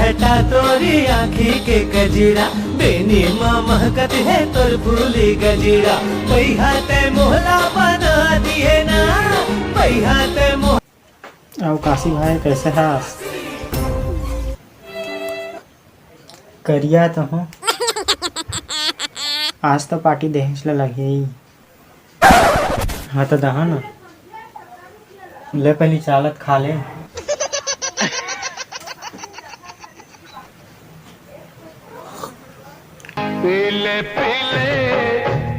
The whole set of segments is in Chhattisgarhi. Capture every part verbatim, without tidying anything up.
बेटा तोरी आँखी के गजरा, बेनी मा महकत हे तोर फूली गजरा, पैहा ते मोहला बना दिए ना, पैहा ते मोह। अउ काशी भाई, कैसे हस? करिया तो हूँ। आज तो पार्टी देहेच ल लगही। हाँ तो दहा ना। ले पहली चालत खा ले। पीले पीले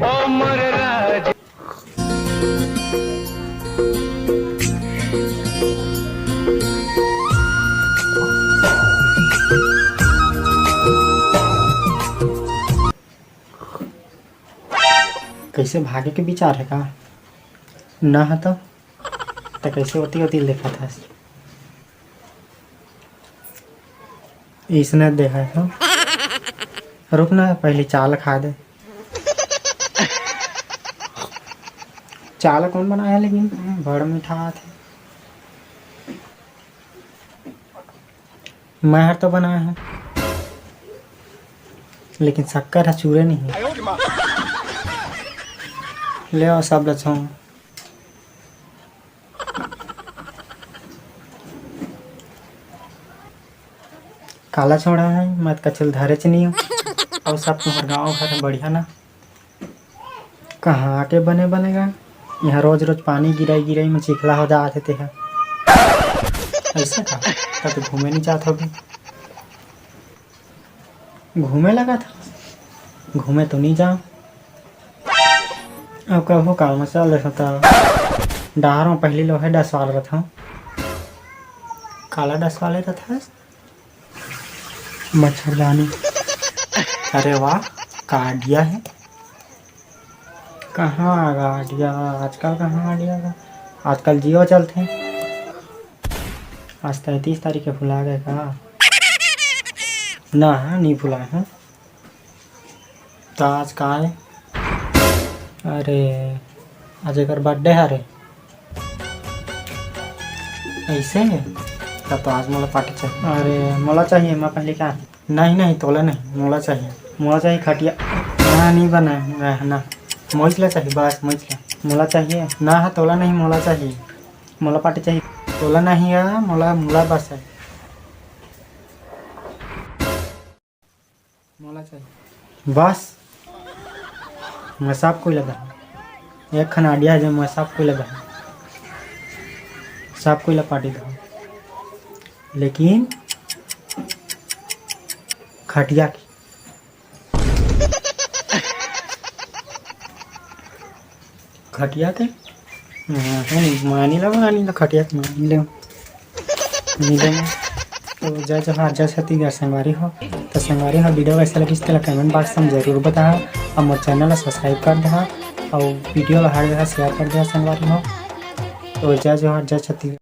ओ मोर राज। कैसे भागे के विचार है का? ना ह तो, त कैसे ओती ओती देखत हस? इसने देखा है तो। रुक ना, पहली चाल खा दे। चाल कौन बनाया लेकिन? बड़ मीठा आथे। मैं हर तो बनाया हूँ, लेकिन शक्कर ह चूरे नहीं है। ले आओ सब ल छो। काला छोड़ा है, मैं तो कछु ल धरेच नहीं हूँ। अउ सब तुम्हार गाँव घर है बढ़िया ना? कहाँ के बने बने गा? यहाँ रोज रोज पानी गिराई गिराई में चिखला हो जात हे तेहा। ऐसे का? तब तो घूमे नहीं जात होगे। घूमे लगा था, घूमे तो नहीं जाओ। अब कभो काम चल रहा था, डहर में पहली लोहे डसवाल रहा था। काला डसवाले रहा था? मच्छरदानी। अरे वाह, का idea है। कहाँ आ गा idea? आजकल कहाँ idea गा? आजकल Jio चलथे। आज तैंतीस तारीख के भुला गए का? ना, नहीं भुलाए हूँ। त आज का है? अरे, आज एकर birthday हरे। ऐसे? तब तो आज मोला party चाहिए। अरे, मोला चाहिए, मैं पहले क्या? नहीं, नहीं, तोला नहीं, मोला चाहिए। मोला चाहिए खटिया। ना, नहीं बना है ना। मोइच ला चाहिए, बस मोइच ला। मोला चाहिए। ना, हाँ, तोला नहीं, मोला चाहिए। मोला party चाहिए। तोला नहीं है, मोला, मोला बस है। मोला चाहिए। बस, मैं सब कोई ला दहा। एक खन idea है जो मैं सब कोई ला दहा। सब कोई ला party दहा। लेकिन खटिया के। खटिया के? हाँ, हाँ, मानी ला, मानी ला, खटिया के मानी ले। मिले में। तो जय जोहार, जय छत्तीसगढ़ संगवारी हो। तो संगवारी हो, video कैसे लगिस तेला comment box में जरूर बताहा। अउ मोर channel ला subscribe कर देहा। अउ video ला हर जगह share कर देहा संगवारी हो। तो जय जोहार, जय छत्तीसगढ़।